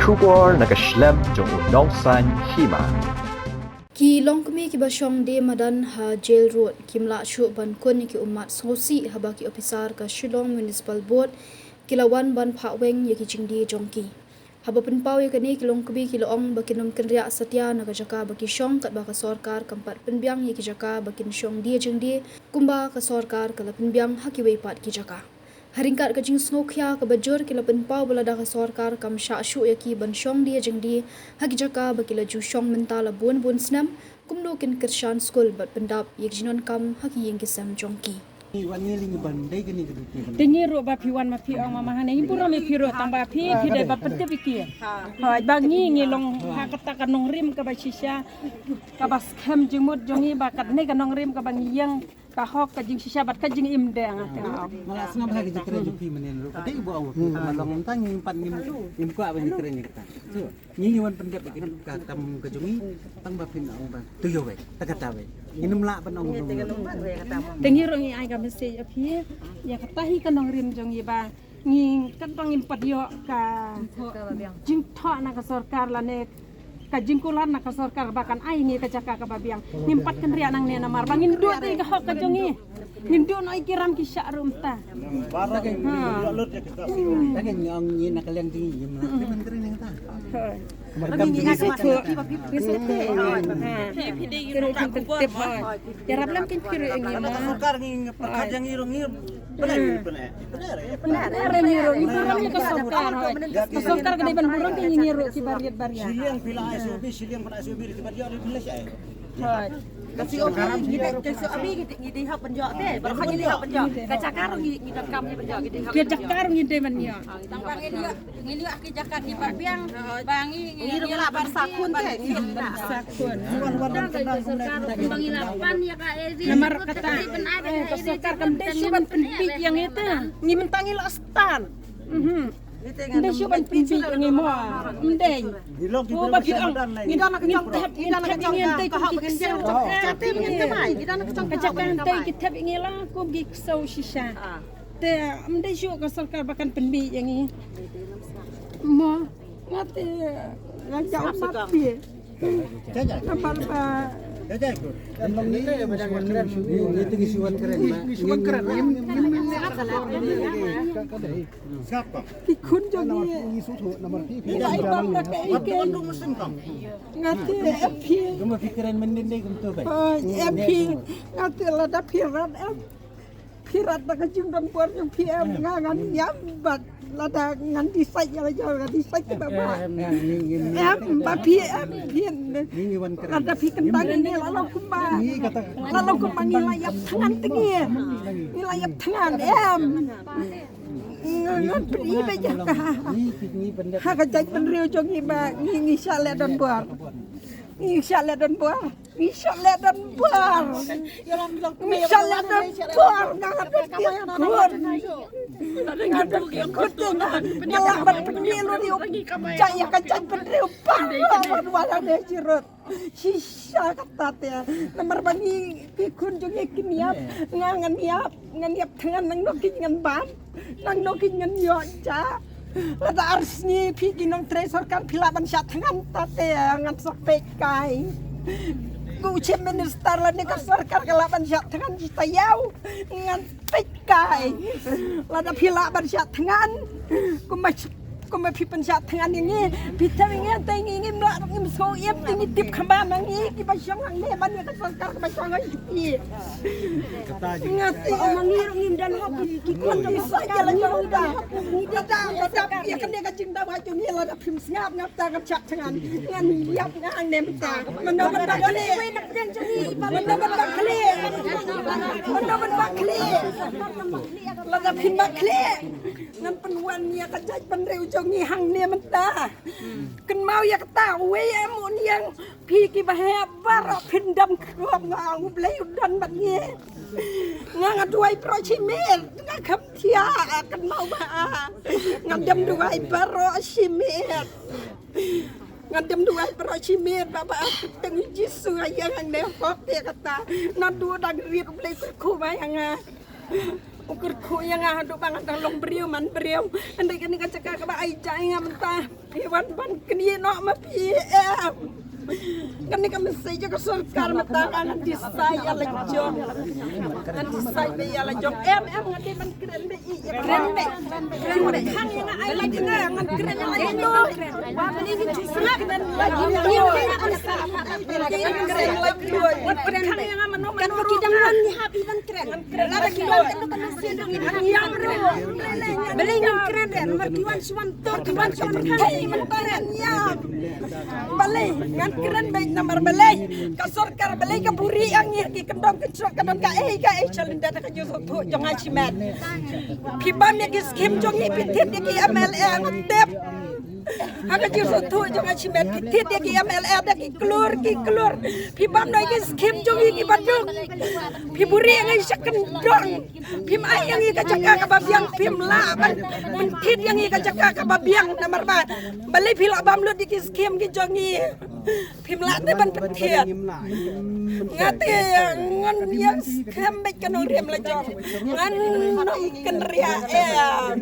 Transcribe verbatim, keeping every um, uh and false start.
Khubor na ka shlem jong u nongsan hima. Ki longkmie kiba shong die madan ha Jail Road kim lah shuh ban kun ïa ki ummat sngewsih haba ki ophisar ka Shillong Municipal Board ki la wan ban phah weng ïa ki jingdie jong ki. Haba pynpaw ïa kane, ki longkmie ki la ong ba kin ym kynriah satia na ka jaka ba ki shong katba ka sorkar kam pat pynbiang ïa ki jaka ba kin shong die jingdie kumba ka sorkar ka la pynbiang ha kiwei pat ki jaka. Ha ryngkat ka jingsngewkhia kaba jur, ki la pynpaw ba lada ka sorkar kam shah shuh ïa ki ban shong die jingdie ha ki jaka ba ki la ju shong mynta la bun bun snem, kumno kin kyrshan skul bad pyndap ïa ki jingdonkam ha ki ïing ki sem jong ki. Te ngi ruh ba phi wan ma phi ong ma, ma hangne ngi burom ïa phi ruh tang ba phi, phi dei ba pyntip ïa ki. Hooid, ba ngi ngi long ha kata ka nongrim kaba shisha, kaba skhem jingmut jong ngi ba katne ka nongrim kaba ngi ïeng ka hok, ka jingshisha bad ka jingim de nga te nga ong. Nga la sngap ha ka jingkren jong phi mynnin ruh. Ka dei ba ong phi, ka long mynta ngim pat ngim, ngim kwah ban kren ïa kata. So, ngi ngi wan pyndep ïa ka kam ka jong ngi, tang ba phin ong ba to ïoh wei, ta kata wei. Ngin ym lah ban ong. Te ngi ruh ngi ai ka message ïa phi, ïa kata hi ka nongrim jong ngi ba ngi katba ngim pat ïoh ka jingthoh na ka sorkar lane ka jingkular na ka sorkar ba kan ai ngi ka jaka kaba biang, ngim pat kynriah nangne namar ba ngin duh te ka hok ka jong ngi. Ngin duh noh ïa ki ram ki shah ruh mynta. Ha. Ngi ong ngi na ka liang jong ngi ngim lah ban kren ïa kata. Ngi ngi ngi sngewthuh. Ngi sngewthuh. Ha. Ki ruh kin tip ha. Ïarap lem kin phi ruh ïa ngi ma. Sorkar ngi pyrkhat ïa ngi ruh ngi Pynleh, pynleh. Pynleh, pynleh, ngi burom ïa ka sorkar, hooid. Ka sorkar ka dei ban burom ïa ngi ruh ki bariat bariat. Shiliang phi la ai shubi, shiliang phi la ai shubi, ki bariat phi la ai. Hooid. Ka C O B ngi dei, ka C O B ngi dei, ngi dei hap pynjot te, baroh ngi dei hap pynjot. Ka jaka ruh ngi, ngi donkam ngi pynjot, ngi dei hap. Ka jaka ruh ngi dei ban ïoh. Tang ba ngi ïoh, ngi ïoh ki jaka kiba biang, ba ngi, ngi, ngi ruh lah ban sakhun te, ngi ruh lah ban sakhun. Namar kata, eh, ka sorkar kam dei shuh ban pynbit ïa ngi te. Ngi mynta ngi la stad. Mhm. Ym dei shuh ban pynbit ïa ngi mo. Ym dei. Ko ba phi ong, ngi don, ngi thep, ngi thep ïa ngi te, ki ksew. Ka jaka te ki thep ïa ngi la kum ki ksew shisha. Te ym dei shuh ka sorkar ba kan pynbit ïa ngi. Mo, nga te nga jaw mat phi. Namar ba ki khun jong ngi. Nga te em phi. Em phi. Nga te lada phi rat em. Phi rat da ka jingdon bor jong phi em, nga ngan ïam bad lada ngan decide ïa la jong, ngan decide kiba bha. Em, ba phi em phi. Lada phi kyntang ïa ngi la long kumba, la long kumba ngi la ïap thngan te ngi. Ngi la ïap thngan em. Ngan pyni ba ïa ka ha ka jaitbynriew jong ngi ba ngi, ngi shah leh don bor. Ngi shah leh don bor. Ngi shah leh don bor. Ngi shah leh don bor. Nga nga don ki khun. Nga don ki khun te nga. Nga lah ban pyni lut ïa u jait, ïa ka jaitbynriew baroh wat wan hangne Jail Road. Shisha kata te. Namar ba ngi ki khun jong ngi kin ïap. Nga ngan ïap. Ngan ïap thngan, nangno ki ngan bam, nangno ki ngan ïoh ja. Lada ar sngi phi ki nongtrei sorkar phi lah ban shah thngan, ta te ngan sa peit kai. Ko u Chief Minister lane ka sorkar ka lah ban shah thngan, shi taïew ngan peit kai. Lada phi lah ban shah thngan, kumba Kumba phi pynshah thngan ïa ngi, phi thep ïa ngi te ngi ngim lah ruh ngim sngew im te ngi tip kham ba ma ngi kiba shong hangne ban ïa ka sorkar kaba shong ha U P. Nga te ma ngi ruh ngim don hok ki khun ki sa ïa la jong da. Ngi da da da ïa kane ka jingdawa jong ngi lada phim sngap nga ta ka shah thngan ngan ïap nga hangne mynta. Mano ban ba khlieh. Mano ban ba khlieh. Mano ban ba khlieh. Lada phim ba khlieh. Ngan pynwan ïa ka jaitbynriew jong ngi hangne mynta. Kynmaw ïa kata, uwei em u niang, phi kiba heh baroh phin dam khop, nga ong U Blei u don bad ngi. Nga nga duwai baroh shi miet, nga kham thiah, kynmaw ba nga dam duwai baroh shi miet. Nga dam duwai baroh shi miet ba ba teng u Jisu ha ïing hangne hok ïa kata. Naduh dang rit U Blei kyrkhu ba ïa nga. U kyrkhu ïa nga haduh ba nga dang long briew man briew. Hynrei kane ka jaka kaba ai jai nga mynta. Phi wan ban knieh noh ma phi em. Kane ka message ka sorkar mynta ka ngan decide ïa la jong. Ngan decide beit ïa la jong. Em em nga dei ban kren beit ïa kren beit. Kren beit. Khang ïa nga ai la jong nga ngan kren ïa la jong. Wa bani ni jisna kren la jong. Kren la jong. Kren la jong. Kan ki dang wan ni hap i ban kren. Balei ngan kren re, namar ki wan shuwa to, ki wan shuwa to, ki wan kren. Balei ngan kren beit namar balei ka sorkar, balei ka buhrieh ïa ngi, ki kyndong kynshok ka don kaei kaei sha lyndet ka jingïasuk jong nga shimet. Phi bam ïa ki skim jong ngi, phi thied ïa ki M L A, nga tip. Ha ka jingïasuk jong nga shimet, phi thied ïa ki M L A da ki klur ki klur. Phi bam noh ïa ki skim jong ngi kiba duk. Phi buhrieh ïa ngi sha kyndong. Phim ai ïa ngi ka jaka kaba biang, phim lah ban pynthied ïa ngi ka jaka kaba biang namar ba balei phi lah bam lut ïa ki skim ki jong ngi. Phim lah te ban pynthied. Nga te ngan ïa skhem beit ka nongrim la jong. Ngan nongkynriah em.